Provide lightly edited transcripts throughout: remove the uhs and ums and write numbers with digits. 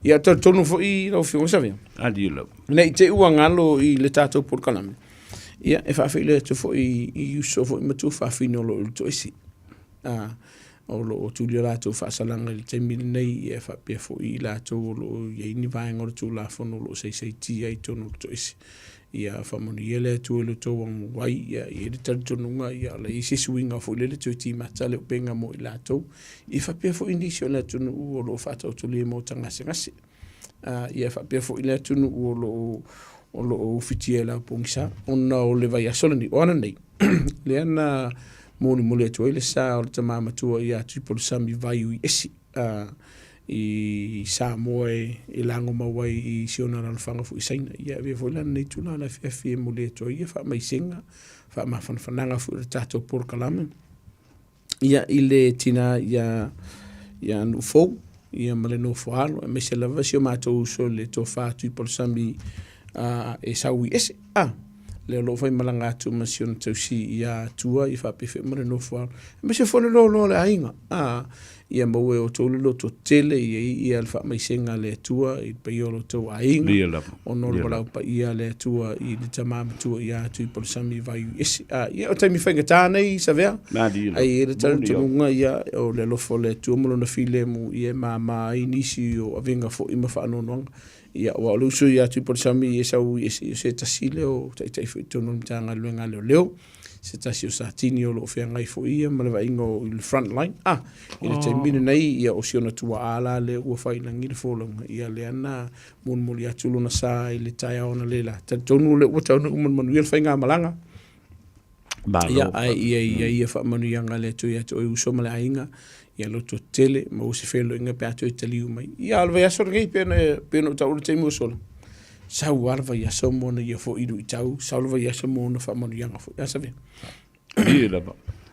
Ia, talitonu foi lau Afioga Savea. Alii lava. Ne i te i ua galo i le tatou polokalame, ia, e faafeiloai atu foi i uso foi ma tuafafine o lo o i le toese. O lo o tuli o latou faasalaga i le taimi lenei, ia e faapea foi i latou o lo o i ai ni vaega o le Tulafono o lo o saisaitia i totonu o le toese. Ia faamanuia le Atua i lo outou amu ai, ia i ai le talitonuga ia o le a i ai se suiga foi lele toe timata le upega mo i latou. Ia faapea foi nisi o le atunuu o lo o faataotolia i maota gasegase. Ia faapea foi le atunuu o lo o ufitia i le aupogisa ona o le vaiaso lenei, o ananei, lea na molimoli atu ai le sa o le tama matua ia Tuipalusami Vaiuiesi i Samoa e lagomau ai i si ona alaalafaga foi i Saina. Ia e avea foi la lenei itula o le afiafi e momoli atu ai ia faamaisega, faamafanafanaga foi o le tatou polokalame ia i le tina ia Nuufou ia ma le nofo alo, aemaise lava si o matou uso le tofa Tuipalusami e sau i ese. Lea o lo o faimalaga atu ma si ona tausi ia Atua ia faapea foi ma le nofo alo. Aemaise foi le loaloa o le aiga. Ia maua e outou le loto tele ia i ia le faamaisega a le Atua i le paia o lo outou aiga. Ona o le valaau paia a le Atua i le tama matua ia Tuipalusami Vaiuiese. Ia o taimi faigata nei Savea. Ai e le talitonuga ia o le alofa o le Atua ma lona filemu ia e mama ai nisi o avega foi ma faanoanoaga. Ia, aua o le uso ia Tuipalusami e sau i ese, o se tasi lea o taitai foi i totonu o le Matagaluega a Leoleo, se tasi o Satini o lo o feagai foi ia ma le vaaiga o i le front line. I le taimi lenei, ia o si ona tuaa la lea ua fai i lagi le folauga, ia lea na molimoli atu lona sa i le taeao analeila. Talitonu o lea ua taunuu ma le manuia le faigamalaga. Malo. Ia, ae ia i ai ia faamanuiaga a le Atua ia te oe uso ma le aiga, ia loto tele, maua se feiloaiga pe a toe taliu mai. Ia, o le vaiaso lenei, pei ona, pei ona ou taua i le taimi ua sola, sau lava le vaiaso ma ona ia foi luitau, sau le vaiaso ma ona faamanuiaga foi. A Savea? Ia lava.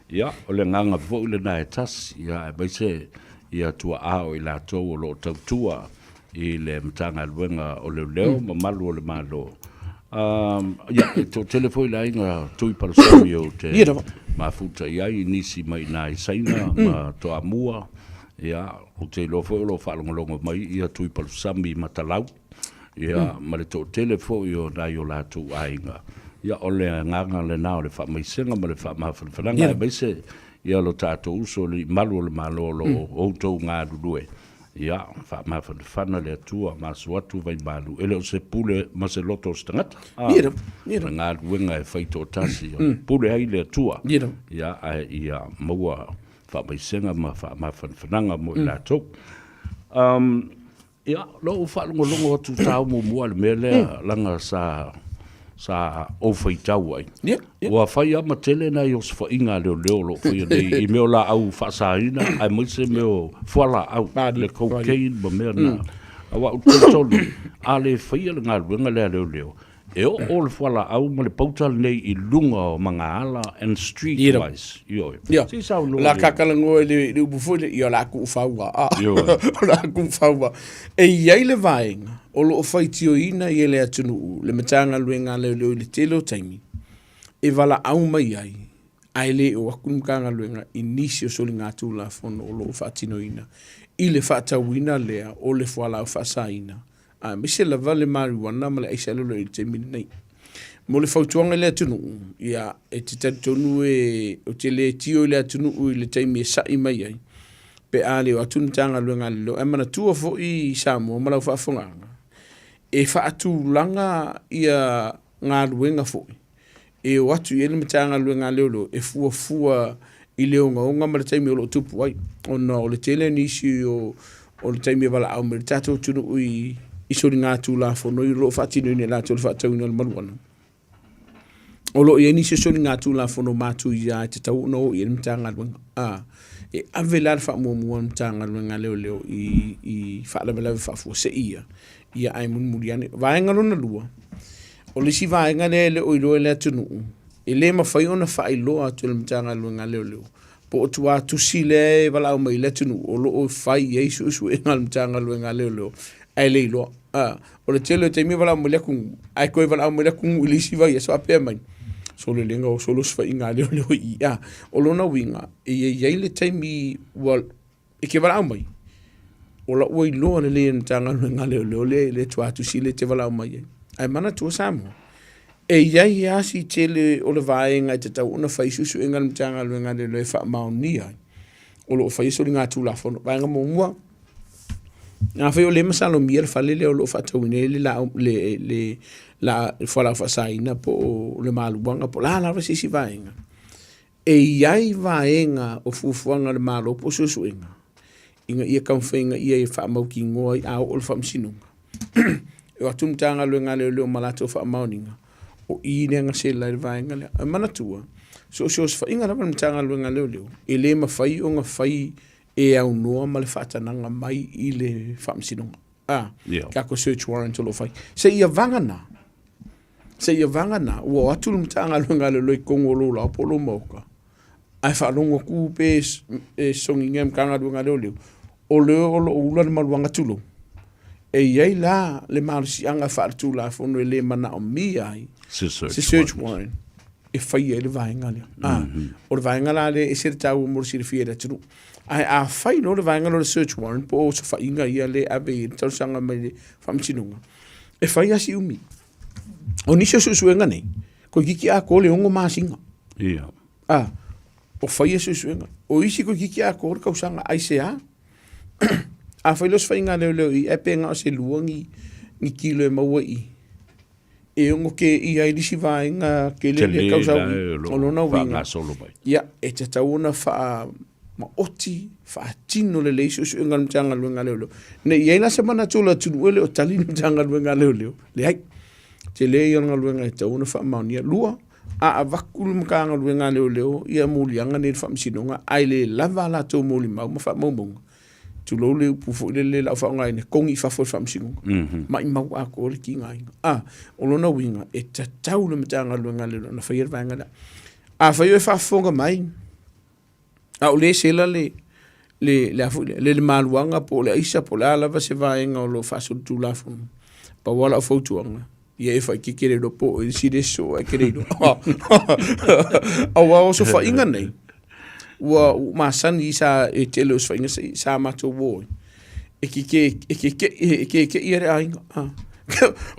Ia, o le agaga foi lena e tasi, ia, aemaise ia tuaa o i latou o lo o tautua i le Matagaluega o Leoleo ma Malu o le Malo. Ia, e toatele foi le aiga Tui Palasami ou te mafuta i ai i nisi mai i ina i Saina ma Toamua. Ia, ou te iloa foi o lo o faalogologo mai ia Tui Palasami Matalau, ia, ma le toatele foi o nai o latou aiga. Ia, o le agaga lena o le faamaisega ma le faamafanafanaga, aemaise ia lo tatou uso i Malu o le Malo o lo o outou galulue. Ia, faamafanafana le Atua, masu atu vaimalu, e le o se pule ma se loto o se tagata. Ia lava, ia lava. O le galuega e fai toatasi, pule ai le Atua. Ia lava. Ia, ae ia maua faamaisega ma faamafanafanaga mo i latou. Ia, lou faalogologo atu sa muamua i le mea lea, leaga sa sa ou faitau ai. Yeah, yeah. Ua fai lava ma tele nai osofaiga a leoleo o lo o faia nei i mea o laau faasaina aemaise mea o fualaau, le cocaine ma mea na. Aua ou te talitonu, a le faia le galuega lea a leoleo, e oo le fualaau ma le pauta lenei i luga o magaala and street wise. Ioe. Ia. Se i saunoa. O le a kakalanoa i le upu foi lea, ia o le a kuufau lava. Ioe. O le a kuufau lava. E i ai le vaega o lo o faitioina i le atunuu le Matagaluega a Leoleo i le tele o taimi e valaau mai ai ae le o atu le Matagaluega i nisi o soligatulafono o lo o faatinoina i le faatauina lea o le fualaau faasaina aemaise lava le marijuana ma le aisa lea o lo o i ai i le taimi lenei. Mo le fautuaga i le atunuu, ia, e te talitonu e, ou te le tio i le atunuu i le taimi e sa'i mai ai, pe a le o atu le Matagaluega a Leoleo. Ae manatua foi Samoa ma lau faafofogaaga, e faatulaga ia galuega foi e o atu i ai le Matagaluega a Leoleo e fuafua i le ogaoga ma le taimi o lo o tupu ai, ona o le tele o nisi o le taimi e valaau mai ai le tatou atunuu i soligatulafono o lo o faatinoina e latou le faatauina o le maluana. O lo o i ai nisi o soligatulafono matuia e tatau ona o i ai le Matagaluega. E ave la le faamuamua a le Matagaluega a Leoleo i faalavelave faafuasei ia, ia ae mulimuli ane. Vaega lona lua, o le isi vaega lea e le o iloa e le atunuu, e le mafai ona faailoa atu e le Matagaluega a Leoleo po o tuatusi lea e valaau mai i le atunuu o lo o fai i ai suesuega a le Matagaluega a Leoleo ae le iloa. O le tele o taimi e valaau mai le atunuu, ae toe valaau mai le atunuu i le isi vaiaso faapea mai, sole leaga o solo osofaiga a leoleo i i. O lona uiga, e i ai le taimi ua e te valaau mai. O lau ua iloa lelei e le Matagaluega a Leoleo le le tuatusi lea e te valaau mai ai. Ae manatua Samoa, e i ai lava si tele o le vaega e tatau ona fai suesuega a le Matagaluega a Leoleo e faamaonia ai o lo o faia soligatulafono. Vaega muamua, afai o lea e masalomia le fale lea o lo o faatauina ai le laau le le la fualaau faasaina po o le maluaga po o le a lava se isi vaega, E i ai vaega o fuafuaga a le Malo po o suesuega ina ia taumafai ina ia faamautinoa ai a oo le faamasinoga e o atu le Matagaluega a Leoleo ma latou faamaoniga o i lea na sela ai le vaega lea. Ae manatua, so o se osofaiga lava a le Matagaluega a Leoleo, e le mafai ona fai e aunoa ma le faatanaga mai i le faamasinoga. A, tatou search warrant o lo o fai. Seia vagana, Seia vagana ua o atu le Matagaluega a Leoleo i totonu o lou laoa po o lou maota, ae faalogo atu pe e sogiga e le Matagaluega a Leoleo, o lea o lo o ula le maluaga tulou. E i ai la le malosiaga faaletulafono e le manaomia ai se search warrant e faia ai le vaega lea. O le vaega la lea e ese le taua mo le silafia e le atunuu. Ae a fai loa le vaega lea o le search warrant po o osofaiga ia lea e ave i ai le talosaga mai le Faamasinoga, e fai lava si umi. O nisi o suesuega nei, toeitiiti atoa le 6 masina. Ia. A, o faia suesuega. O isi toeitiiti atoa le tausaga, aisea? A fai loa se faiga a leoleo i i, ae pe na o se lua ni, ni kilo e maua i i, e ono teia ai le isi vaega tele lea tau sau i. O lona uiga, ia, e tatau ona faa maoti, faatino lelei suesuega a le Matagaluega a Leoleo. Ne i i ai la se manatu o le atunuu e le o tali le Matagaluega a Leoleo. Leai. Tele ia o le galuega e tatau ona faamaonia. Lua, a avatu le Matagaluega a Leoleo ia moliaga nei i le Faamasinoga ae le lava a latou molimau ma faamaumauga, tulou le upu foi lele o le a ou faaaogaina, togi i fafo e le Faamasinoga. Maimau atoa le tigaina. A, o lona uiga, e tatau le Matagaluega a Leoleo ona faia le vaega lea. Afai o e faafofoga mai, A o le sela le, le, le, a foi lea, le, le maluaga po o le aisa po o le a lava se vaega o lo o faasolitulafono. Pau lava lau fautuaga, ia e faititi le iloa po o isi le soo ae te le iloa. Aua o osofaiga nei, ua masani sa e tele osofaiga sa matou o ai. E ke e ke e ke ke ia le aiga.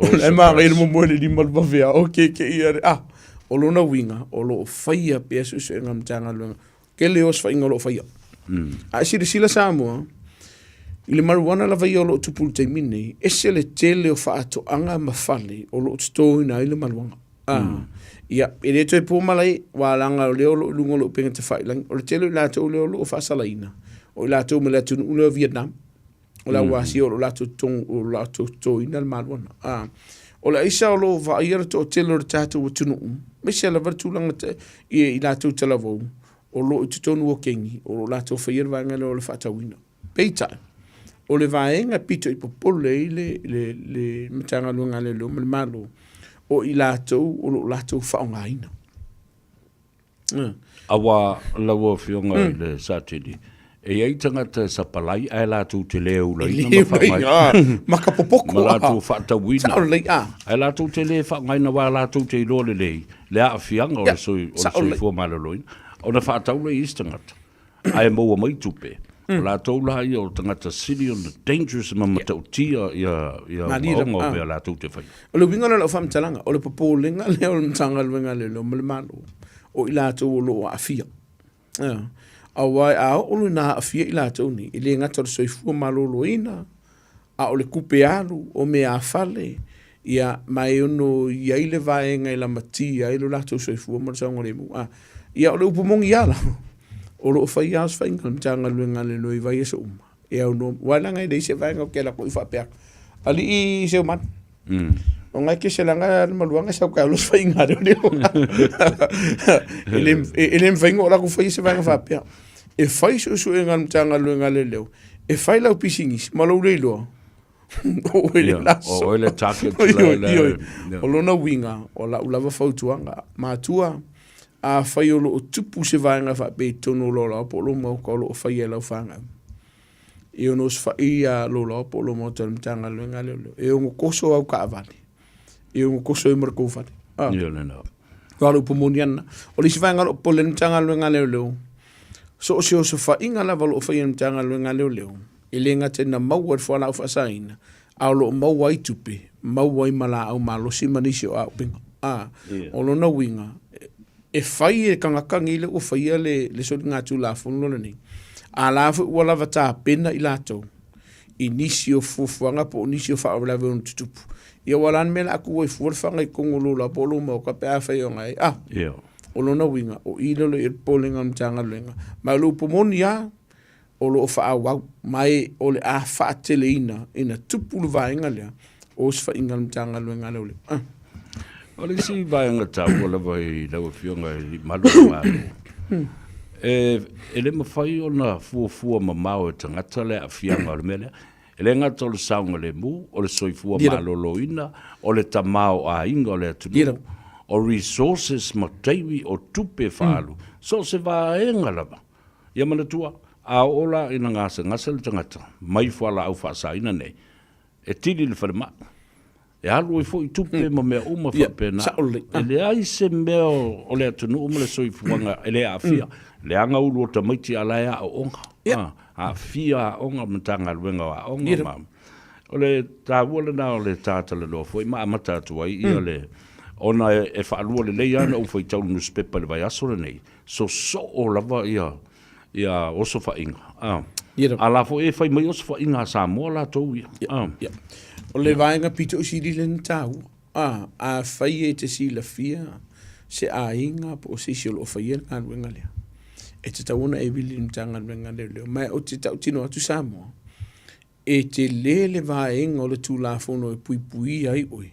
O le manaia le momoe le lima le vave o ke ke ia le ah. O lona uiga, o lo o faia pea suesuega a Matagaluega. Tele osofaiga o lo o faia. A e silasila Samoa, i le marijuana lava ia o lo o tupu i le taimi lenei, ese le tele o faatoaga ma fale o lo o totoina ai le maluaga. Ia, e le toe po malae, aua leaga o lea o lo o i luga o le upega tafailagi. O le tele o i latou lea o lo o faasalaina, o i latou mai le atunuu lea o Vietnam. O le au Asia o lo o latou totogi, o lo o latou totoina le maluaga. O le aisa o lo o vaaia le toatele o le tatou atunuu, aemaise lava le tulaga i i latou talavou, o lo o i totonu o kegi, o lo o latou faia le vaega lea o le faatauina. Peitai, o le vaega pito i popole ai le, le, le Matagaluega a Leoleo ma le Malo, o i latou o lo o latou faaaogaina. Aua lau Afioga i le Satini, e i ai tagata e sapalai ae latou te le ulaina ma faaaogaina. Ma ka popoko. Ma latou faatauina. Sao lelei, a. Ae latou te le faaaogaina aua latou te iloa lelei le aafiaga o le soifua maloloina. Ona faatau lea i isi tagata. ae maua mai tupe. O latou la ia o tagata sili ona dangerous ma matautia ia ia ogaoga o mea latou te faia. O le uiga lea o lau faamatalaga, o le popolega lea o le Matagaluega a Leoleo ma le Malo, o i latou o lo o aafia. Aua a oo loa ina aafia i latou nei, e le gata o le soifua maloloina, a o le tupe alu, o meaafale, ia, ma e ono i ai le vaega e lamatia ai lo latou soifua ma le saogalemu. A, ia, o le upu moni lava la, o lo o fai lava osofaiga a le Matagaluega a Leoleo i vaiaso uma, e aunoa, aua leaga e leai se vaega ou te alu atu ai faapea, Alii Seumanu, o ngai ke selanga le maluaga sau ka osofaiga a leoleo. E le mafai ona ou alu atu faia se vaega faapea. E fai suesuega a le Matagaluega a Leoleo, e fai lau pisinisi ma lou le iloa, o oe le laso. O oe le target. Ioe, ioe. O lona uiga, o lau lava fautuaga, matua, afai o lo o tupu se vaega faapea i totonu o lou laoa po o lou maota o lo o faia e lau fanau, e ono osofai ia lou laoa po o lou maota i le Matagaluega a Leoleo, e ono toso au taavale, e ono toso ai ma le tou fale. Ia lena. Aua o le upu moni lava lena. O le isi vaega o lo o popole ai le Matagaluega a Leoleo, so o se osofaiga lava o lo o faia e le Matagaluega a Leoleo, E le gata ina maua i le fualaau faasaina, a o lo o maua ai tupe, maua ai ma laau malosi ma nisi o auupega. A, o lona uiga, e fai e tagata nei lea ua faia le, le soligatulafono lenei, a la foi ua lava tapena i latou i nisi o fuafuaga po o nisi o faalavelave ono tutupu. Ia aua o le a le mea o le a tu ai fua le faga i totonu o lou laoa po o lou maota pe afai o na e, a, o lona uiga, o i lea o lo o i ai le popolega o le Matagaluega. Ma o le upu moni lava, o lo o faaauau, ma e o le a faateleina ina tupu le vaega lea o osofaiga a le Matagaluega a Leoleo. Ah. O le isi vaega taua lava i lau Afioga i Malu o le Malo, e le mafai ona fuafua mamao e tagata le aafiaga o le mea lea. E le gata o le saogalemu, o le soifua maloloina, o le tamaoaiga o le atunuu, o resources ma taimi o tupe faaalu, so o se vaega lava. Ia manatua, a oo la ina gasegase le tagata mai fualaau faasaina nei, e tili i le falemai, e alu ai foi tupe ma mea uma faapena. E leai se mea o le atunuu ma le soifuaga e le aafia. Leaga ulu o tamaiti a la e aooga. Aafia aoga, Matagaluega o Aoga ma O le taua lena o le ta talanoa foi ma amata atu ai ia le ona e faalua lelei lava ona ou faitau i le nusipepa i le vaiaso lenei, sosoo lava ia ia osofaiga. A, a la foi e fai mai osofaiga a Samoa latou ia. A. O le vaega pito i sili lea na taua. A, afai e te silafia se aiga po o se isi o lo o faia le galuega lea, e tatau ona e vili i le Matagaluega a Leoleo. Ma ou te tautino atu Samoa, e tele le vaega o le Tulafono e puipuia ai oe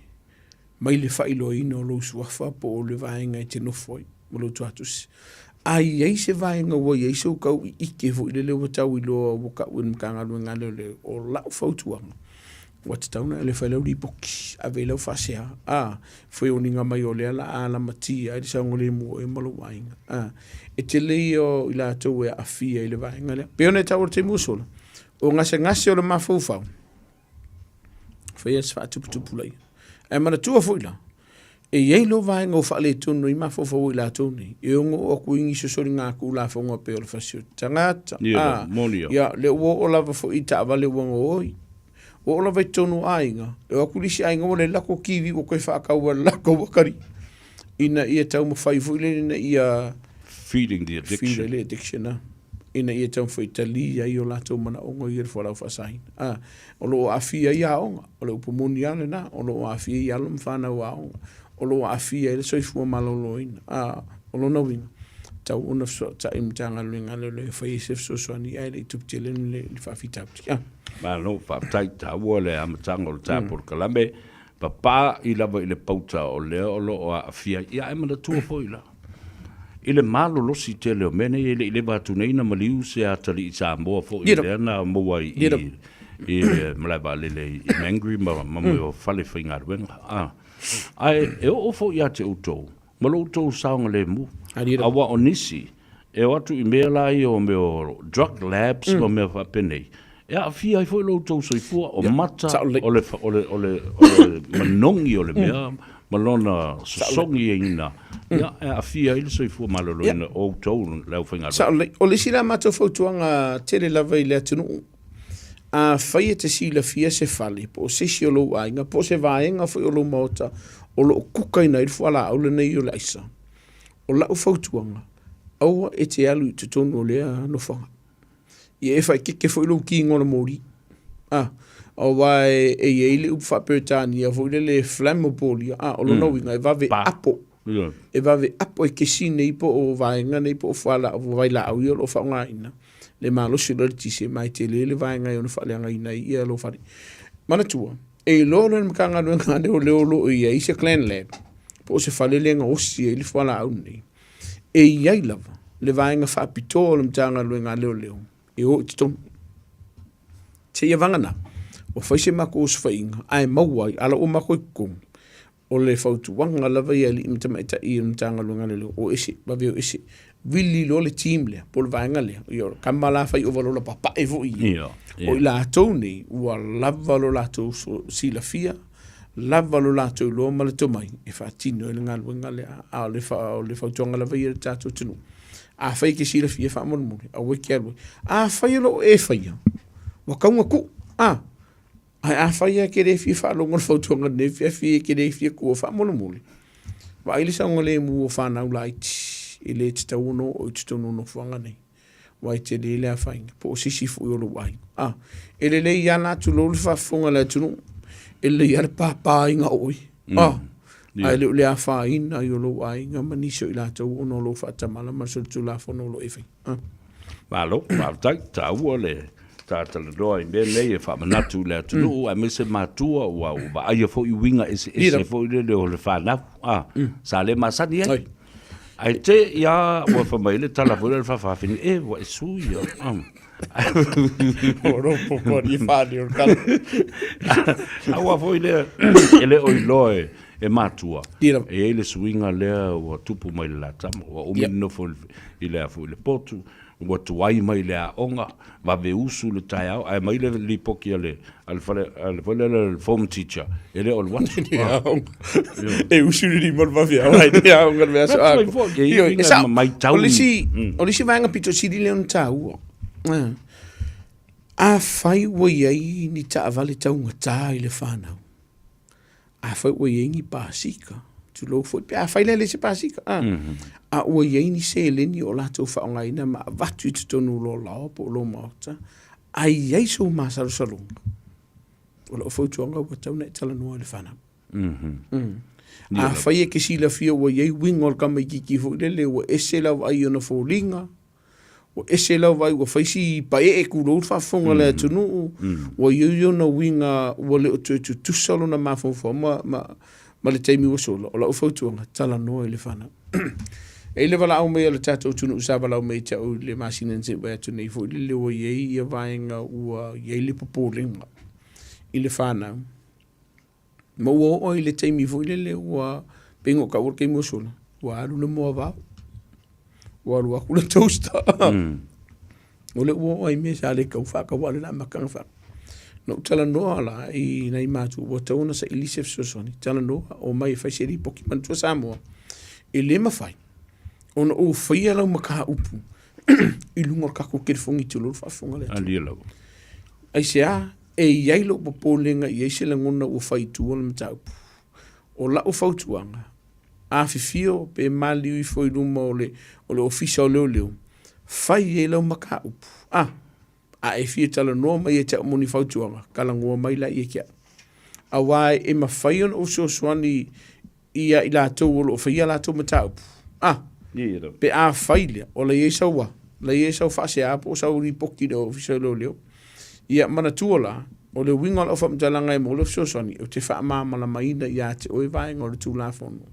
mai le faailoaina o lou suafa po o le vaega e te nofo ai ma lou tuatusi. A i ai se vaega ua i ai sou tau ike foi lele ua tau iloa ua tau e le Matagaluega a Leoleo, o lau fautuaga, ua tatau ona e fai lau lipoti, ave i lau faasea, a, feoniga mai o lea la a lamatia ai le saogalemu o oe ma lou aiga. A, e tele ia o i latou e aafia i le vaega lea. Pei ona e taua i le taimi ua sola, o gasegase o le mafaufau, faia se faatuputupulaia. Ae manatua foi la, e i ai lou vaega o faaletonu ai mafaufau o i latou nei, e ono oo atu i nisi o soligatulafono pei o le fasi o tagata. Ia, moni ia. Ia, lea ua oo lava foi i taavale ua gaoi. Ua oo lava i totonu o aiga, e o atu le isi aiga ua leai le latou TV ua toe faatau e le latou atalii ina ia taumafai foi lele ina ia Feeding the addiction. Feed the addiction, ah. Ina ia taumafai e talia ai o latou manaoga ia i le fualaau faasaina. Ah, o lo o aafia ai aoga, o le upu moni lava lena, o lo o aafia ai alo ma fanau aoga, o lo o aafia ai le soifua maloloina. Ah, o lona uiga, tatau ona fesootai le Matagaluega a Leoleo e fai ai se fesoasoani ae le i tupu tele le faafitauli. Ah. Malo, faafetai, taua le amataga o le ta polokalame. Papa'i lava i le pauta o lea o lo o aafia ai. Ia ae manatua foi la, i le malolosi tele o mea nei, e le i leva atu nei na maliu se atalii Samoa foi lea na maua i i le malae vaalele i Mangere ma mea o fale faigaluega. Ae e oo foi ia te outou ma lo outou saogalemu. Aua o nisi e o atu i mea la ia o mea o drug labs ma mea faapenei, e aafia ai foi lo outou soifua, o mata, o le, o le, o le, o le manogi o le mea ma lona sosogiina, ia, e aafia ai le soifua maloloina o outou le aufaigaluega. Sao lelei. O le isi la matou fautuaga tele lava i le atunuu, afai e te silafia se fale po o se isi o lou aiga po o se vaega foi o lou maota o lo o kukaina ai le fualaau lenei o le aisa, o lau fautuaga, aua e te alu i totonu o lea nofoaga. Ia e faaeteete foi lou tino i le moli. A, aua e i ai le upu faa-Peretania foi lele e flammable ia, a, o lona uiga e vave apo. E vave apo e kesi nei po o vaega nei po o fualaau, vailaau ia o lo o faaaogaina le malosi o le eletise ma e tele le vaega e ono faaleagaina ai ia lou fale. Manatua, e iloa loa e le Matagaluega a Leoleo o lo o i ai se clan lab po o se fale lea e gaosi ai le fualaau lenei, e i ai lava le vaega faapitoa o le Matagaluega a Leoleo e o i totonu. Seia vagana, ua fai se matou osofaiga ae maua ai, a la ua matou i totonu, o le fautuaga lava ia a alii ma tamaitai o le Matagaluega a Leoleo, o ese, vave o ese. Vili loa le team lea, po o le vaega lea, ia o le tama la fai ovalola papae foi ia. O i latou nei, ua lava lo latou silafia, lava lo latou iloa ma le tomai e faatino ai le galuega lea. A o le, o le fautuaga lava ia i le tatou atunuu, afai e te silafia faamolemole, aua e te alu ai. Afai o lo o e faia, Ua tau ona tuu, a. Ae afai lava e te le fia faalogo i le fautuaga i lenei afiafi e te le fia tuua faamolemole, vaai le saogalemu o fanau laiti e le tatau ona oo i totonu o nofoaga nei, aua e tele le afaina po o se isi foi o lou aiga. A, e lelei lava la tulou le faafofoga a le atunuu, e lelei lava le papaina o oe, a, ae le o le afaina ai o lou aiga ma nisi o i latou ona o lou faatamala ma le solitulafono o lo o e faia. Malo, faafetai, taua le ta talanoa i mea nei e faamanatu i le atunuu aemaise matua ua vaaia foi uiga eseese foi lele o le fanau, a, sa le masani ai. Ae te i a ua fai mai le tala foi lele faafafine, e ua e sui ia. Aua foi lea e le o iloa e matua, e i ai le suiga lea ua tupu mai i le la tama, ua umi le nofo i le a foi i le potu, ua tuai mai le aoga, vave usu le taeao, ae aumai le lipoti a le a le fale a le foi lele le form teacher, e le o alu atu. E usu le lima o le vaveao ai le aoga le vaiaso atoa. Ioe, e sao. O le isi, o le isi vaega pito sili lea ona taua, afai ua i ai ni taavale taugata i le fanau, Afai ua i ai ni pasika, tulou foi, pe afai la e leai se pasika, a, a ua i ai ni seleni o latou faaaogaina ma avatu i totonu o lou laoa po o lou maota, a i ai sou masalosaloga, o lau fautuaga ua tatau ona e talanoa i le fanau. Afai e te silafia ua i ai uiga o le tamaitiiti foi lele ua ese lau vaai i ona foliga, Ua ese lau vaai ua fai si paee tulou le faafofoga a le atunuu, ua i ai ona uiga ua le o toe tutusa lona mafaufau ma, ma, ma le taimi ua sola. O lau fautuaga, talanoa i le fanau. E i ai le valaau mai a le tatou atunuu sa valaau mai ia te au i le masina na se i mavae atu nei foi lele ua i ai ia vaega ua i ai le popolega i le fanau. Ma ua oo i le taimi foi lele ua pei ona ou taua le taimi ua sola, ua alu le moavao, ua alu atu le toaster. O lea ua oo lava i mea sa le tatau ona faatau, a o lea o le a amata ona faatau. Na ou talanoa la i nai matua ua tatau ona saili se fesoasoani, talanoa, omai e fai se lipoti. Manatua Samoa, e le mafai ona ou faia lau mataupu i luga o le tatou telefoni tulou le faafofoga a le atunuu. Aisea? E i ai lou popolega i ai se lagona ua fai i tua le mataupu. O lau fautuaga, afifio pe maliu ifo i luma o le o le Ofisa o Leoleo, fai i ai lau mataupu. A, a e fia talanoa mai ia te au mo ni fautuaga, talanoa mai la ia te au. Aua e mafai ona ou fesoasoani ia i latou o lo o faia a latou mataupu. A, pe a fai lea, o la e i ai sau a, la e i ai sau faasea po o sau lipoti i le Ofisa o Leoleo. Ia, manatua la, o le uiga o lau faamatalaga e maua le fesoasoani, ou te faamalamalamaina ia te oe vaega o le Tulafono,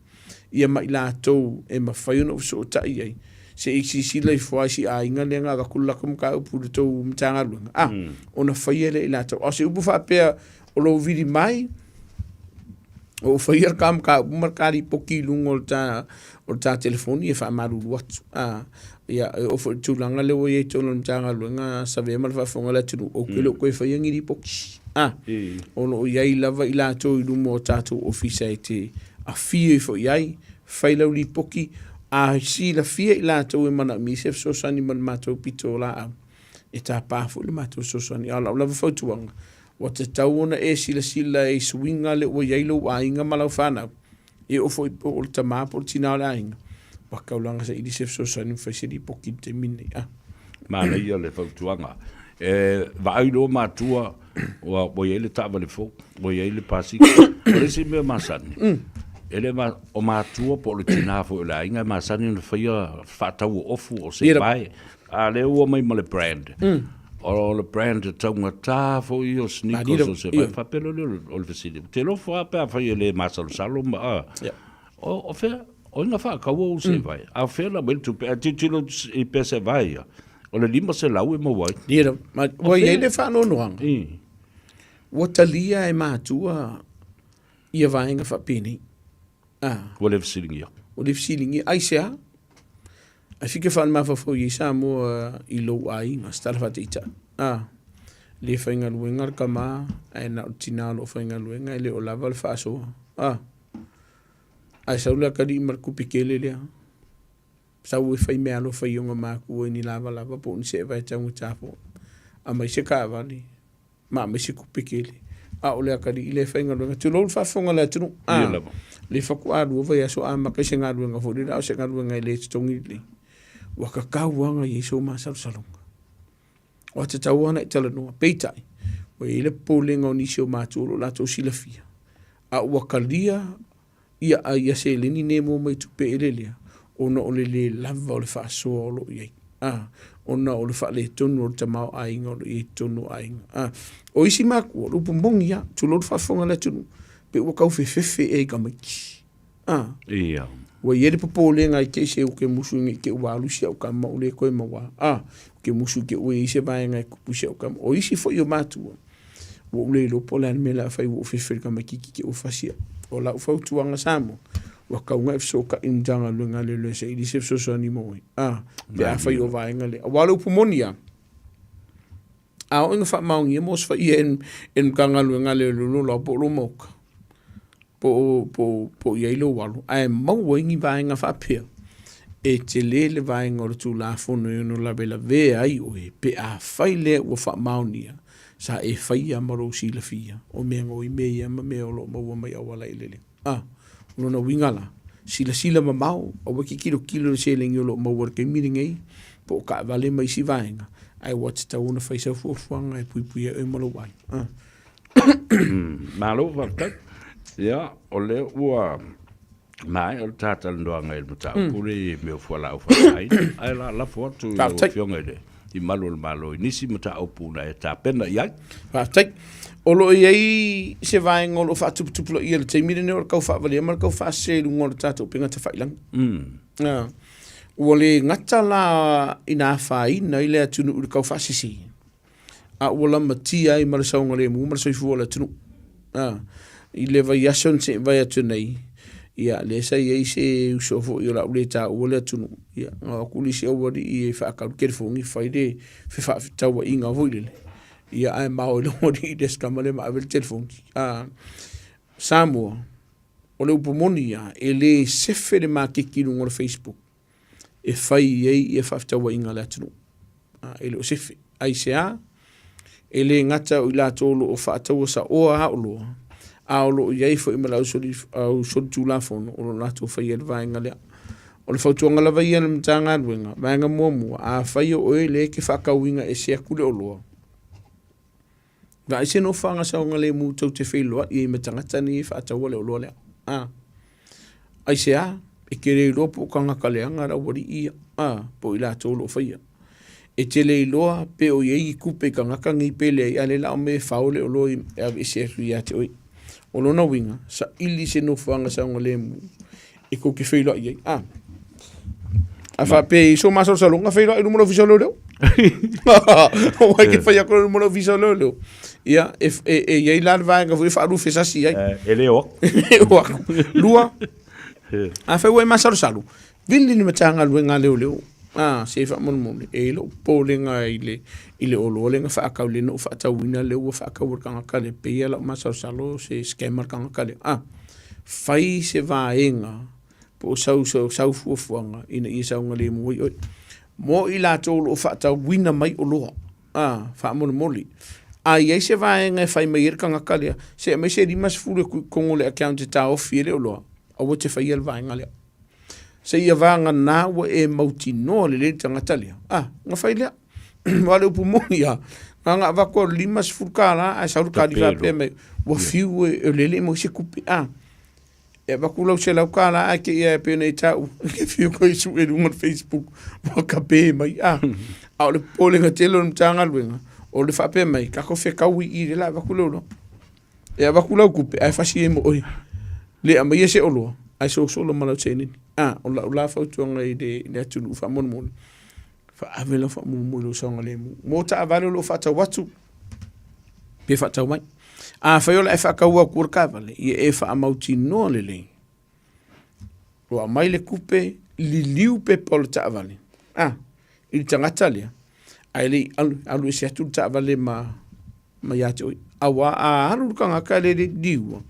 ia ma i latou e mafai ona ou fesootai i ai, se i silasila ifo lava i si aiga lea na avatu le latou mataupu i le tou Matagaluega, a, ona faia lea e i latou. A o se upu faapea o lou vili mai, o ou faia le ta mataupu ma le ta lipoti i luga o le ta, o le ta telefoni e faamalulu atu. A, ia, e oo foi i le tulaga lea ua i ai i totonu o le Matagaluega Savea ma le Faafofoga a le atunuu, ou te le o toe faia ni lipoti. A, o lo o i ai lava i latou i luma o tatou ofisa e te afio ifo i ai, fai lau lipoti, a silafia i latou e manaomia se fesoasoani ma le matou pitolaau, e tapa foi le matou fesoasoani. A o lau lava fautuaga, Ua tatau ona e silasila i suiga lea ua i ai lou aiga ma lau fanau, e oo foi po o le tama po o le tina o le aiga, ua taulaga saili se fesoasoani ma fai se lipoti i le taimi lenei. Ah. Manaia le fautuaga. E vaai loa matua ua i ai le taavale fou, ua i ai le pasika. O le isi mea masani, e le ma, o matua po o le tina foi o le aiga e masani ona faia faatau o ofu o se vae. A lea ua omai ma le brand. O le brand e taugata foi ia o sneakers o se vai. Faapea loa lea o le fesili. Ou te alofa lava pe afai e le masalosalo ma a. O fea, o ai na faataua ou sevae? A o fea la aumai le tupe? Ae tilotilo i pea sevae ia, o le 500 e maua ai. Ia, ua i ai le faanoanoaga. Ua talia e matua ia vaega faapenei. Ah. Ua le fesiligia. Ua le fesiligia. Aisea? Ae fika faale-mafaufau i ai Samoa i lou aiga, se tala faataitai. Ah. Le faigaluega le tama, ae na o le tina o lo o faigaluega, e le o lava le faasoa. Ah. Ae sau le atalii ma le tupe tele lea. Sau e fai meaalofa i ona makua i ni lavalava po o ni seevae taugata foi. Aumai se taavale. Ma aumai se tupe tele. A o le atalii lea e faigaluega. Tulou le faafofoga a le atunuu. Ia lava. Le faatoa lua vaiaso amata ai se galuega foi lele, a o se galuega e le totogi lelei. Ua tatau lava ona i ai sou masalosaloga. Ua tatau lava ona e talanoa. Peitai, ua i ai le popolega o nisi o matua o lo o latou silafia, a ua talia ia ia seleni nei e maua mai tupe eleele lea, ona o le le lava o le faasoa o lo o i ai, a, ona o le faaletonu o le tamaoaiga o lo o i ai i totonu o aiga. A, o isi matua, o le upu moni lava, tulou le faafofoga a le atunuu, pe ua tau fefefe ea i tamaiti. A, Ia. Ua i ai le popolega i te i se ou te musu ne i te i ua alu si au tama ua le toe maua. A, ou te musu i te i ua i ai se vaega e tupu i si au tama. O isi foi o matua, ua ou le iloa po o le a le mea o le a fai ua ou fefe i le tamaititi te i ua fasi au. O lau fautuaga Samoa, ua tatau ona e fesootai i le Matagaluega a Leoleo e saili se fesoasoani mo oe. A, pe afai o vaega lea. Aua o le upu moni lava, a oo ina faamaonia ma osofaiga e le Matagaluega a Leoleo lou laoa po o lou maota, po o i ai lou alo, ae maua ai ni vaega faapea, e tele le vaega o le Tulafono e ono lavelavea ai oe pe afai lea ua faamaonia sa e faia ma lou silafia o mea gaoi mea ia ma mea o lo o maua mai auala eleele. A, o lona uiga la, silasila mamao, aua e te tilotilo i le seleni o lo o maua i le taimi lenei, po o taavale ma isi vaega, ae ua tatau ona fai sau fuafuaga e puipuia ai oe ma lou aiga. Malo faafetai. Ia, o lea ua maea le ta talanoaga i le mataupu lea i mea o fualaau faasaina, ae o le a lafo atu i lau Afioga i le i malu o le Malo i nisi mataupu na e tapena i ai. Faafetai. O lo o i ai se vaega o lo o faatuputupulaia i le taimi lenei o le tau faavalia ma le tau faasese i luga o le tatou upega tafailagi. Ua le gata la ina afaina ai le atunuu i le tau faasese, a ua lamatia ai ma le saogalemu ma le soifua o le atunuu. A, i le vaiaso na se'i vae atu nei, ia lea sa i ai se uso foi o le a ou le taua le atunuu, ia na o atu le isi aualii e faatau le telefoni fai le fefaatauaiga foi lele, ia ae mao ai le aualii i le isi tama lea ma ave le telefoni. A, Samoa, o le upu moni lava, e le sefe le maketi i luga o le Facebook e fai ai ia faafetauaiga a le atunuu. E le o sefe. Aisea? E le gata o i latou o lo o faataua saoa lava oloa, a o lo o i ai foi ma le au solitulafono o lo o latou faia le vaega lea. O le fautuaga lava ia a le Matagaluega, vaega muamua, afai o oe lea e te faatauina ese atu le oloa, Vaai se nofoaga saogalemu tou te feiloai ai ma tagata nei e faataua le oloa lea. A. Aisea? E te le iloa po o tagata leaga le aualii ia, a, po o i latou o lo o faia. E te le iloa pe o i ai ni tupe i tagata nei pe leai, a o lea la o mea e fao le oloa e aveese atu ia te oe. O lona uiga, saili se nofoaga saogalemu e tou te feiloai ai. A. A faapea i so masalosaloga feiloai i luma o le ofisa o leoleo. Aua e te fai atu i luma o le ofisa o leoleo. Ia, e, e, e i ai la le vaega foi e faalufe sasi ai. E le o atu. E le o atu. Lua, afai ua e masalosalo, vili le Matagaluega a Leoleo. Ah, se faamolemole, e i ai lou popolega i le, i le oloa lea na faatau, lea na ou faatauina lea ua faatau e le tagata lea, pei lava lau masalosalo o se scammer le tagata lea. Ah, fai se vaega po o sau, sau, sau fuafuaga ina ia saogalemu ai oe. Mo i latou o lo o faatauina mai oloa, ah, faamolemole, a i ai se vaega e fai mai ai le tagata lea, se aumai se 50 e tuu i totonu o le account e taofi ai le oloa, aua e te faia le vaega lea. Seia vagana ua e mautinoa lelei le tagata lea, ah, ona fai lea. Aua o le upu moni lava, na ona avatu lava o le $50 ae sau le kali faapea mai, ua fiu e, o lea e le i maua se tupe, ah. E avatu lau $100 ae te i e pei ona e taua, e fiu koe e sue i luga o le Facebook, ua kape mai, ah. A o le popolega tele o le Matagaluega, o le faapea mai, tatou fetau i i lea o le a avatu le oloa. E avatu lau tupe ae fasi ai ma oe. Le aumaia se oloa ae sosola ma lau seleni. A, o lau la fautuaga i le, i le atunuu faamolemole, faaave lau faamuamua i lou saogalemu. Mo taavale o lo o faatau atu, pe faatau mai. Afai o le a e faataua atua le taavale, ia e faamautinoa lelei. Ua aumai le tupe, liliu pepa o le taavale, a, i le tagata lea, ae le i alu, alu ese atu le taavale ma, ma ia te oe. Aua a alu le tagata lea i le liua,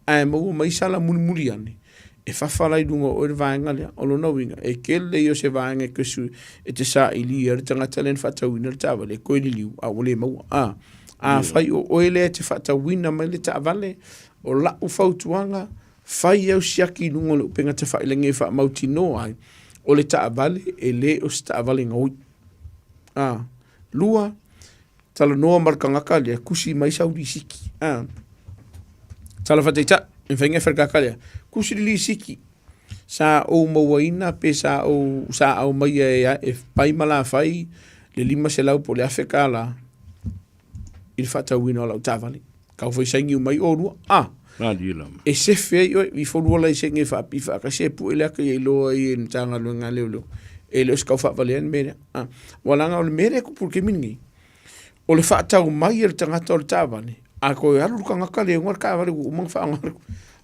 ae maua mai sala mulimuli ane, e fafa la i luga o oe le vaega lea. O lona uiga, e tele ia o se vaega e toe sui, e te sailia le tagata lea na faatauina le taavale, e toe liliu, a ua le maua. A, Afai o oe lea e te faatauina mai le taavale, o la'u fautuaga, fai au siaki i luga o le upega tafailagi e faamautinoa ai, o le taavale e le o se taavale gaoi. A. Lua, talanoa ma le tagata lea, tusi mai sau lisiti. A. Tala faataitai, e mafai ona e fai i le tagata lea, tusi le lisiti, sa ou mauaina pe sa ou sa aumaia e, e pai ma lafai le 500 po o le 1000 tala i le faatauina o lau taavale. Kau fai saini uma ai oulua. Ah, e sefe ai oe, i folua laisene e faapi faatasi e pue le ata ia iloa ai e le Matagaluega a Leoleo. E le o se tau faavalea le mea lea. Ah, ua leaga o le mea lea e tupu i le taimi lenei, o le faatau mai e le tagata o le taavale, a toe alu le tagata lea e ona le taavale ua uma ona faaaoga,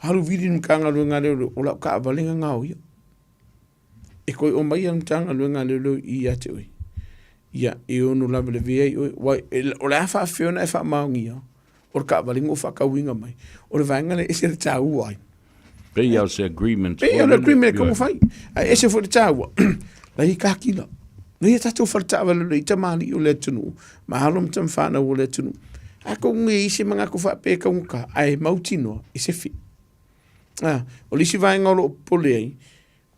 alu vili i le Matagaluega a Leoleo, o lau taavale na gaoia. E toe omai le Matagaluega a Leoleo i ia te oe, ia, e ono lavelavea ai oe, aua o le a faafefea ona e faamaonia o le taavale na ou faatauina mai. O le vaega lea e ese le taua ai. Pei lava o se agreement. Pei o le agreement e tau fai. Ae ese foi le taua. La i kakila. La i tatou fale taavale le i tamalii o le atunuu. Ma alo ma tamafanau o le atunuu. A kou nge i se manatu faapea e taugata, ae mautinoa e sefe. Ah, o le isi vaega o lo o popole ai,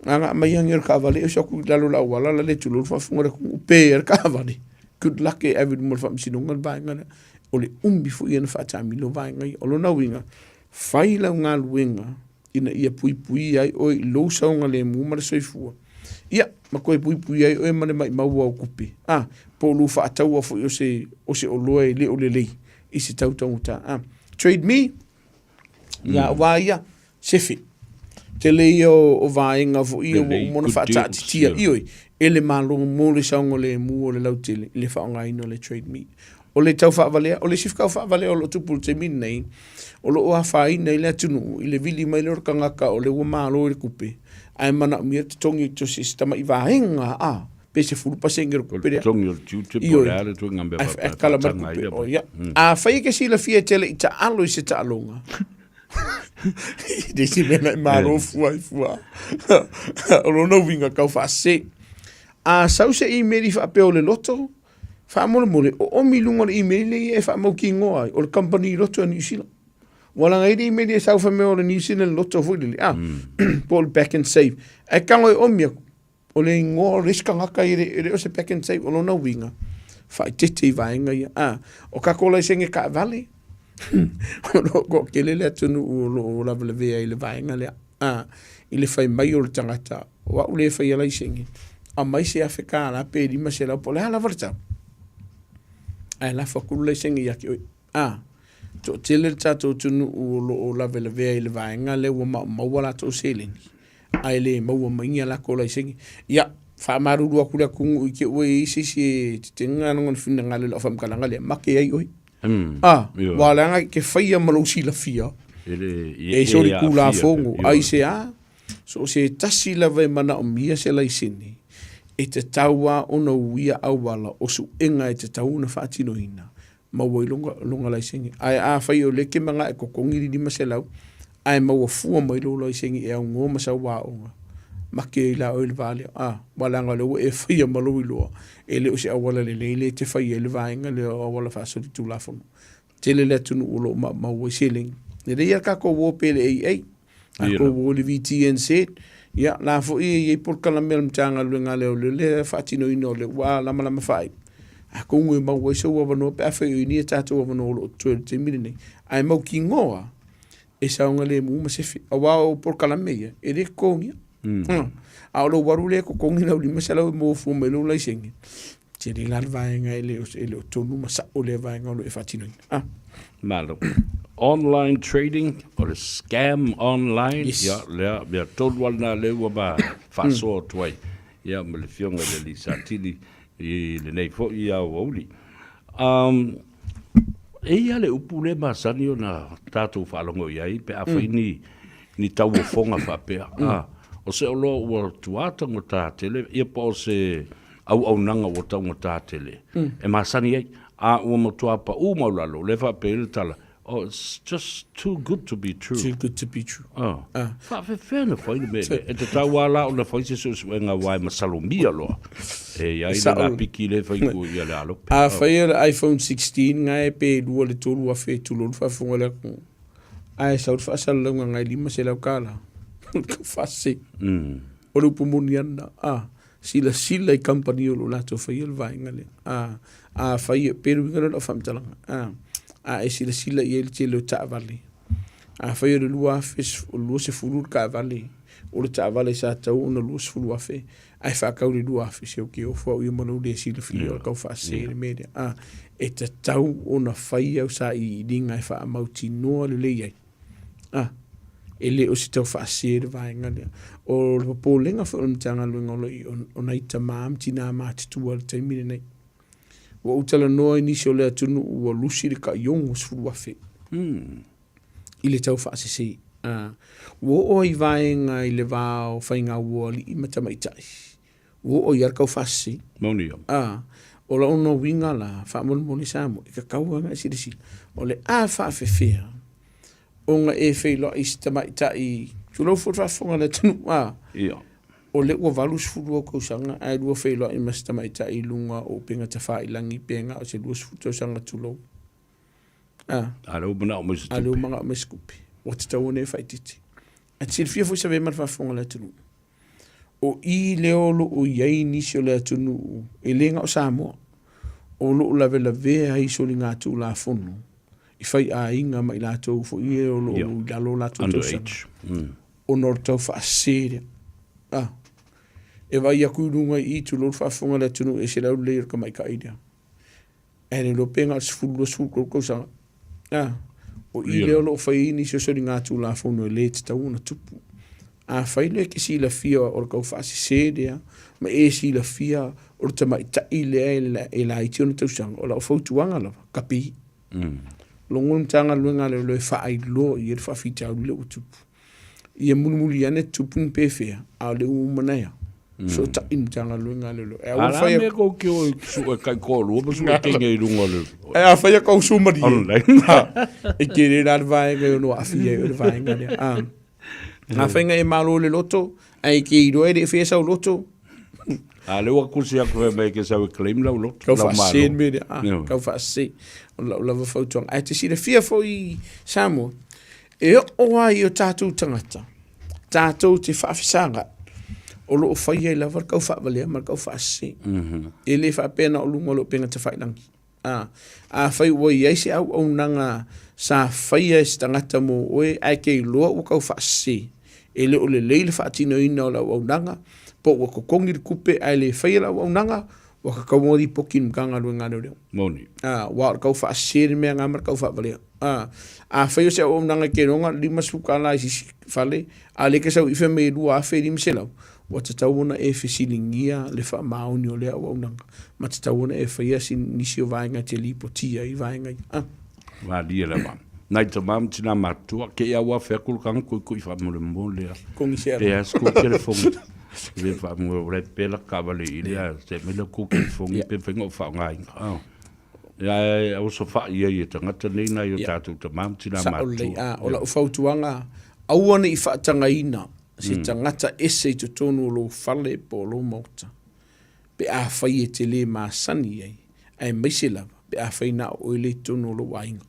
na ona aumai agi o le taavale, oso atu i lalo o le auala la le tulou le faafofoga a le atunuu, pe le taavale. Good luck e ave i luma o le faamasinoga le vaega lea. O le umi foi ia na faataamilo vaega ia. O lona uiga, fai lau galuega ina ia puipuia ai oe i lou saogalemu ma le soifua. Ia, ma toe puipuia ai oe ma le maumau o au tupe. Ah, po o lou faataua foi o se, o se oloa e le o lelei i se tau taugata. Ah, trade me, Ia, aua ia, sefe. Tele ia o vaega foi ia ua uma ona faataatitia, ioe, e le Malo mo le saogalemu o le lautele i le faaaogaina o le Trade Me. O le tau faavalea, o le isi tau faavalea o lo o tupu i le taimi lenei, o lo o afaina ai le atunuu i le vili mai lea o le tagata o lea ua malo i le tupe, ae manaomia le totogi o se tamai vaega a pe 10% o le tupe lea. Totogi o le tiute po o le a le ituaiga mea faapea e kala mai le tupe. O ia. Afai e te silafia e te le i taalo i se taaloga, le isi mea na e malo fua ai fua. O lona uiga tau faasese. A sau se email i faapea o le loto, faamolemole, oomi i luga o le email lea e faamautinoa ai, o le kamupani loto a Niu Sila. Ua leaga i le email e sau fai mai o le New Zealand Lotto foi lele, a, po o le Pak'nSave. Ae tago e oomi atu, O le igoa o le isi tagata e le, e le o se Pak'nSave, o lona uiga, faaeteete i vaega ia. A, o tatou laisene taavale, o lo o toatele le atunuu o lo o lavelavea i le vaega lea. A, i le fai mai o le tagata, o au lea e faia laisene, aumai se $1000 pe $500 po o le a lava le tau, ae lafo atu le laisene ia te oe. A, toatele le tatou atunuu o lo o lavelavea i le vaega lea ua maumau a latou seleni, ae le maua mai ni a latou laisene. Ia, faamalulu atu i le atunuu i te i ua i ai se isi e tetena lona finagalo i lau faamatalaga lea, mate ai oe. A, aua leaga e te faia ma lou silafia, e solitulafono, aisea? So o se tasi lava e manaomia se laisene, e tatau lava ona uia auala o suega e tatau ona faatinoina maua ai lona laisene. Ae afai o lea e te manao e totogi le 500 ae maua fua mai lou laisene e aunoa ma sau aoga, make ai la oe i le va lea. A, aua leaga o lea ua e faia ma lou iloa, e le o se auala lelei lea e te faia ai le vaega lea o auala faasolitulafono. Tele le atunuu o lo o maumau ai seleni. Lelei lava le tatou o pea i le AA, tatou o i le VTNZ, ia la foi e i ai polokalame a le Matagaluega a Leoleo lea e faatinoina o lea ua lamalama faaiu. Atonu e maua ai sou avanoa pe afai o i ai ni a tatou avanoa o lo o totoe i le taimi lenei, ae mautinoa e saogalemu ma sefe, aua o polokalame ia e le totogia. A o lou alu lea e totogi lau 500 e maua fua mai lou laisene, tele la le vaega e le o tonu ma sao lea vaega o lo o e faatinoina. Ah. Malo. Online trading, o le scam online, yes. Ia, lea, mea tonu lava lena lea ua ma faasoa atu ai, ia, ma le Afioga i le Alii Satili i lenei foi aoauli. Um, e i ai le upu lea masani ona tatou faalogo i ai pe a fai ni, ni tauofoga faapea. Ah, o se oloa ua tuā taugata tele, ia po o se auaunaga ua taugata tele, e masani ai. A ua matua paʻu maualalo, lea e faapea ai le tala, Oh, it's just too good to be true. Too good to be true. Oh. Ah. Faafefea na fai le mea lea. E tatau lava la ona fai se suesuega aua e masalomia loa. E i ai le lapiki le fai ku ia le alope. A fai o le iPhone 16 ngae pe lua le 3000 tulou le faafofoga le atunuu. Ae sau le faasalalauga ngai $500. Ka faasese. O le upu moni ana. Ah. Silasila i kamupani o lo o latou faia le vaega lea. A, a fai, e pei o le uiga lea o lau faamatalaga. A, a e silasila i ai le tele o taavale. A fai o le 2020 le taavale, o le taavale sa tatau ona 20,000, ae faatau i le 2,000, se ou te ofo au ia ma lou le silafia o le tau faasese le mea lea. A, e tatau ona fai au sailiiliga e faamautinoa lelei ai. A, e le o se tau faasese le vaega lea. O le popolega foi o le Matagaluega o lo o o nai tamā ma tinā matutua i le taimi lenei. Ua ou talanoa i nisi o le atunuu ua lusi le tai 60,000 i le tau faasese. A, ua oo ai vaega i le va o faigauoalii ma tamaitai. Ua oo i ai le tau faasese. Moni ia. A, o lona uiga la, faamolemole Samoa, e tatau lava ona e silasila, o le a faafefea ona e feiloai i se tamaitai, tulou foi le faafofoga a le atunuu, a, Ia. o lea ua 80 ou tausaga ae lua feiloai ma se tamaitai i luga o upega tafailagi pe na o se 20 tausaga tulou. A. A lea ua manao mai se tupe. A lea ua manao mai se tupe. Ua tatau ona e faaitiitia. Ae te silafia foi Savea ma le faafofoga a le atunuu, o i lea o lo o i ai nisi o le atunuu, e le na o Samoa, o lo o lavelavea ai soligatulafono i faiaiga ma i latou foi ia o lo o i lalo o latou tausaga, ona o le tau faasese lea. A, e vaai atu i luga i i, tulou le faafofoga a le atunuu, e ese le aulelei o le tamaitai lea. Ae le iloa pe na o le 10, 23 tausaga. A, o i lea o lo o fai ai nisi o soligatulafono e le tatau ona tupu. Afai lea e te silafia o le tau faasese lea, ma e silafia o le tamaitai lea e laiti ona tausaga, o lau fautuaga lava, kapi. Logo le Matagaluega a Leoleo e faailoa i ai le faafitauli lea ua tupu. Ia mulimuli ane tupu ni pefea, a o le ua uma na ea. Fesootai le Matagaluega a Leoleo. E aua le fai atu. Kou ke o sue kai toalua ma sue teine i luga o le. E a fai kou sumarie. Online. E tele la le vaega e ono aafia ai o le vaega lea. A. Afai na e malo i le loto, ae e te iloa e le i faia sau loto. A lea ua tusi atu fai mai e te sau e claim lau loto. Tau faasese le mea lea. A, tau faasese. O lau lava fautuaga. Ae te silafia foi Samoa, e oo lava i o tatou tagata, tatou te faafesagai, o lo o fai ai lava le tau faavalea ma le tau faasese. E le faapea na o luga o le upega tafailagi. A, afai ua i ai se auaunaga sa faia e se tagata mo oe ae te iloa ua tau faasese, e le o lelei le faatinoina o le auaunaga, po ua totogi le tupe ae le faia le auaunaga, ua tatau ona lipoti i le Matagaluega a Leoleo. Moni. A, aua o le tau faasese le mea lena ma le tau faavalea. A, afai o se auaunaga e te iloa na o le $50 i se isi fale, a o lea e te sau i i fai mai e $2,500, ua tatau ona e fesiligia le faamaoni o lea auaunaga, ma tatau ona e faia nisi o vaega e te lipotia ai vaega ia. Ah. Malie lava. Nai tamā ma tinā matutua, ke i au afe aku le kanga koikoi faamolemole a. Kongi se Pe a sku telefoni. Pe faamolemole pe la kaavale i lea se mai la ku telefoni pe whainga o whaongainga. Oh. Ia e au so wha ia i e tangata nei nai o tātou tamā ma tinā Sao lelei, matua. ah, o lau fautuaga, aua ne i faatagaina se tagata ese i totonu o lou fale po o lou maota, pe afai e te lē masani ai, aemaise lava pe afai na o oe lea i totonu o lou aiga.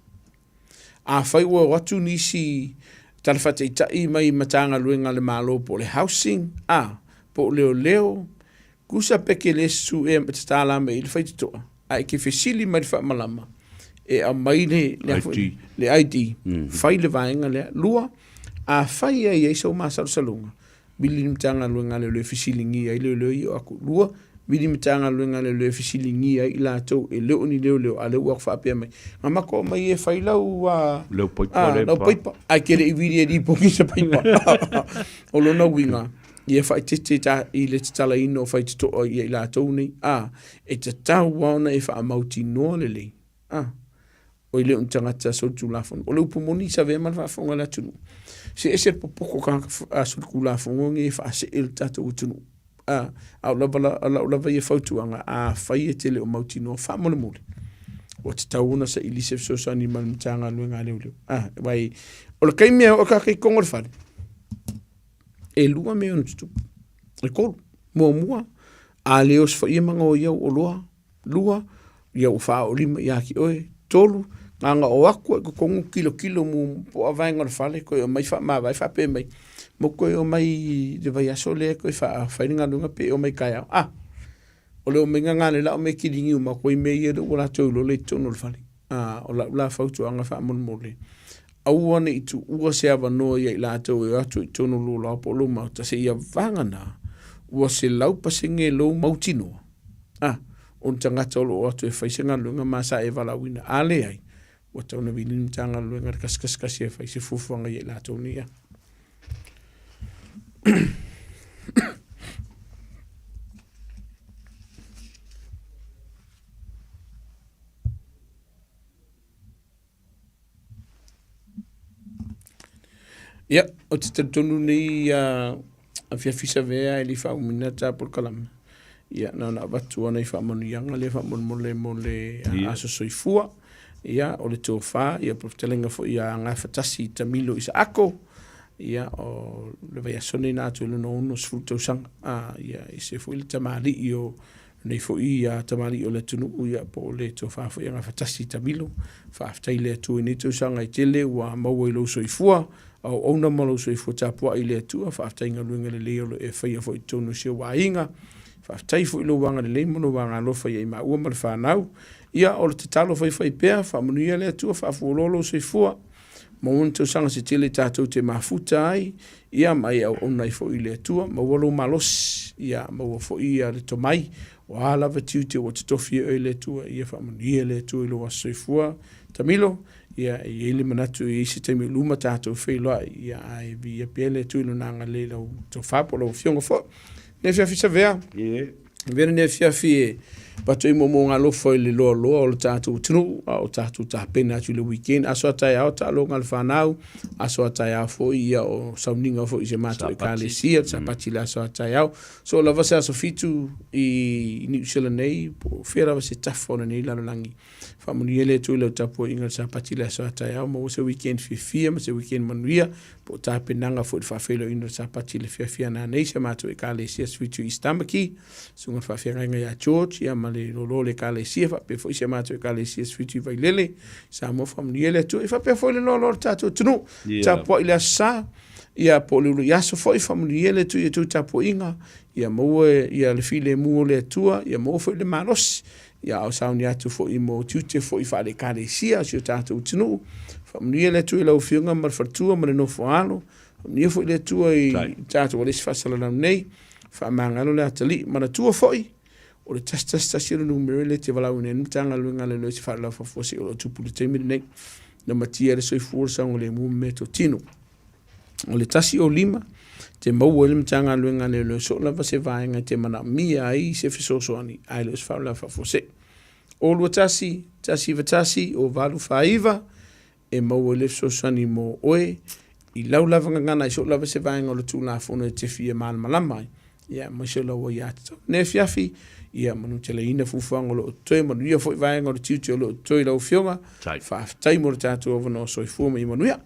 Afai ua o atu nisi tala faataitai mai Matagaluega a le Malo po o le Housing, a, po o Leoleo, Kusa pe ke le su e tatala mai i le faitotoa, a e ke fesili mai le faamalama, e aumai le, le, ID, le ID fai le vaega lea. Lua, afai e i ai sou masalosaloga, vili le Matagaluega a Leoleo e fesiligia ai leoleo ia o atu. Lua, vili le Matagaluega a Leoleo e fesiligia ai i latou e le o ni leoleo, a o lea ua faapea mai, na matou aumai e fai lau, lau paipa, lau paipa, ae ke le i vili e lipoti se paipa. O lona uiga, ia faaeteete i le tatalaina o faitotoa ia i latou nei, ā, e tatau lava ona e faamautinoa lelei, ā, oi le o ni tagata solitulafono. O le upu moni i savea ma le faafofoga a le atunuu, se ese le popoto tagata solitulafono nei e faasee i le tatou atunuu, ā, a o lava, o lau lava ia fautuaga, afai e te le o mautinoa, faamolemole, Ua tatau ona saili se fesoasoani mai le Matagaluega a Leoleo. Ah, vai, o le taimi e oo tatou i totonu o le fale, e lua mea e ono tutupu. E tolu. Muamua, a le osofaia ma gaoia au oloa. Lua, ia ua faaoolima ia te oe. Tolu, na ona o atu lava i totonu tilotilo muamua po o a vaega o le fale toe aumai faamavae faapea mai, mo toe omai i le vaiaso lea e toe fai le galuega pe omai taeao. Ah, o le omaiga lena lea o le a omai e kiligi uma atu ai mea ia ua latou iloa la e i totonu o le fale. Ah, o lau la fautuaga faamolemole, aua ne i tuua se avanoa ia i latou e o atu i totonu o lou laoa po o lou maota seia vagana ua 100% lou mautinoa. A, o ni tagata o lo o atu e fai se galuega ma sa e valaauina. A leai, ua tatau ona vili le Matagaluega i le kasikasikasia e fai se fuafuaga ia i latou nei. A. Ia, ou te talitonu nei a afiafi savea e le i faaumiina le ta polokalame. Ia, na ona avatu lava nai faamanuiaga lea faamolemole mo le aso soifua. Ia, o le tofa, ia po o le fetalaiga foi ia Gafatasi Tamilo Isaako. Ia, o le vaiaso nei na atoa i lona 60 tausaga. Ia, e ese foi le tamalii o Nei foi ia tamalii o le atunuu ia po o le tofa foi a Gafatasi Tamilo. Faafetai i le Atua i nei tausaga e tele ua maua i lou soifua, auauna ma lou soifua tapuai i le Atua. Faafetai i galuega lelei o lo o e faia foi i totonu o si ou aiga. Faafetai foi i lou agalelei ma lou agalofa ia i maua ma le fanau. Ia o le tatalo faifaipea, faamanuia le Atua, faafualoa lou soifua. Maua ni tausaga se tele tatou te mafuta ai, ia ma e auauna ai foi i le Atua, maua lou malosi, ia maua foi ia le tomai, o a lava tiute ua totofi e oe e le Atua, ia faamanuia le Atua i lou aso soifua. Tamilo, ia e i ai le manatu e i ai se taimi o luma tatou feiloai, ia ae viia pea le Atua i lona agalelei i lau tofa po o lau afioga foi. Nei afiafi Savea. Yeah. Avea lenei afiafi e avatu ai moomooga alofa i le loaloa o le tatou atunuu a o tatou tapena atu i le weekend. Aso a taeao taaloga a le fanau, aso a taeao foi ia o sauniga foi i se matou ekalesia, Sapati le aso a taeao. So lava se aso 7 i Niu Sila nei, po o fea lava se tafa o lenei lalolagi. Faamanuia le Atua i lau tapuaiga i le Sapati le aso a taeao, maua se weekend fiafia ma se weekend manuia, po o tapenaga foi i le faafeiloaiina o le Sapati i le afiafi a nanei, si a matou Ekalesia Sweet East Tamaki, susuga i le faafeagaiga ia George, ia ma le loaloa o le Ekalesia, faapea foi si a matou Ekalesia Sweet Vailele, Samoa faamanuia le Atua, ia faapea foi le loaloa o le tatou atunuu, tapuai i le Aso Sa, ia po o le uluai aso foi, faamanuia le Atua i a outou tapuaiga, ia maua ia le filemu o le Atua, ia maua foi le malosi, Ia a o sauni atu foi mo tiute foi faale-Ekalesia o si o tatou atunuu. Faamanuia le Atua i lau Afioga ma le faletua ma le nofo a alo. Faamanuia foi le Atua i tatou o le isi faasalalau nei. Faamagalo le atalii. Manatua foi, o le 111 o le numera lea e te valaauina ai le Matagaluega a Leoleo i se faalavelave faafuasei o lo o tupu i le taimi lenei. Na matia ai le soifua, le saogalemu ma meatotino. O le 105, te maua ai le Matagaluega a Leoleo soo lava se vaega e te manaomia ai se fesoasoani ae le o se faalavelave faafuasei. O 21, 191, o 849, e maua ai le fesoasoani mo oe i lau lava gagana i soo lava se vaega o le Tulafono e te fia malamalama ai, ia aemaise o lau aiatatau. Lenei afiafi, ia manuteleina fuafuaga o lo o totoe, manuia foi vaega o le tiute o lo o totoe i lau Afioga. Faafetai mo le tatou avanoa soifua ma ia manuia.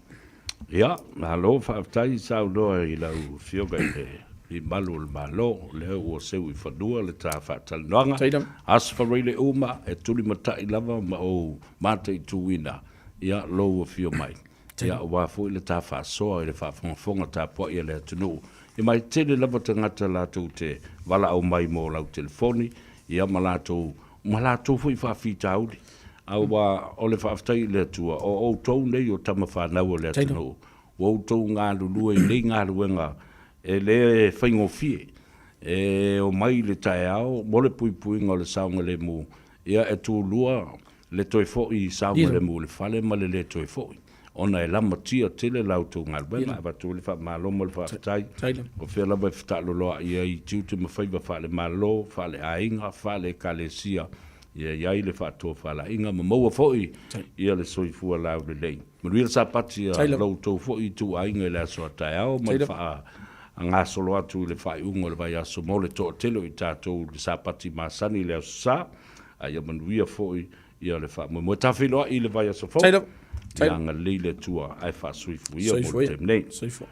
Ia, malo faafetai saunoa i lau Afioga i le Alii Malu o le Malo, o lea ua seu i fanua le ta faatalanoaga. Aso Faraile uma e tulimatai lava ma ou mataituina ia lou afio mai. Ia aua foi le ta faasoa i le faafogafoga tapuai a le atunuu. Ia ma e tele lava tagata latou te valaau mai mo lau telefoni, ia ma latou ma latou foi faafitauli. Aua o le faafetai i le Atua, o outou nei o tama fanau a le atunuu, ua outou galulue i nei galuega e le faigofie, e omai i le taeao mo le puipuiga o le saogalemu, ia e tulua le toe foi saogalemu i le fale ma le le toe foi, ona e lamatia tele la outou galuega. E avatu ai le faamalo ma le faafetai, o fea lava e fetaaloloai ai i tiute ma faiva faale-Malo, faale-aiga, faale-Ekalesia, ia i ai le faatofalaiga ma maua foi ia le soifua laulelei. Manuia le Sapati a lo outou foi ituaiga i le aso a taeao ma le faagasolo atu i le faaiuga o le vaiaso mo le toatele o i tatou i le Sapati masani i le Aso Sa, a ia manuia foi Ia le faamoemoe. Ta feiloai i le vaiaso fou. Tai lava. Ia agalelei le Atua ae faasoifuia mo le taimi nei. Soifua.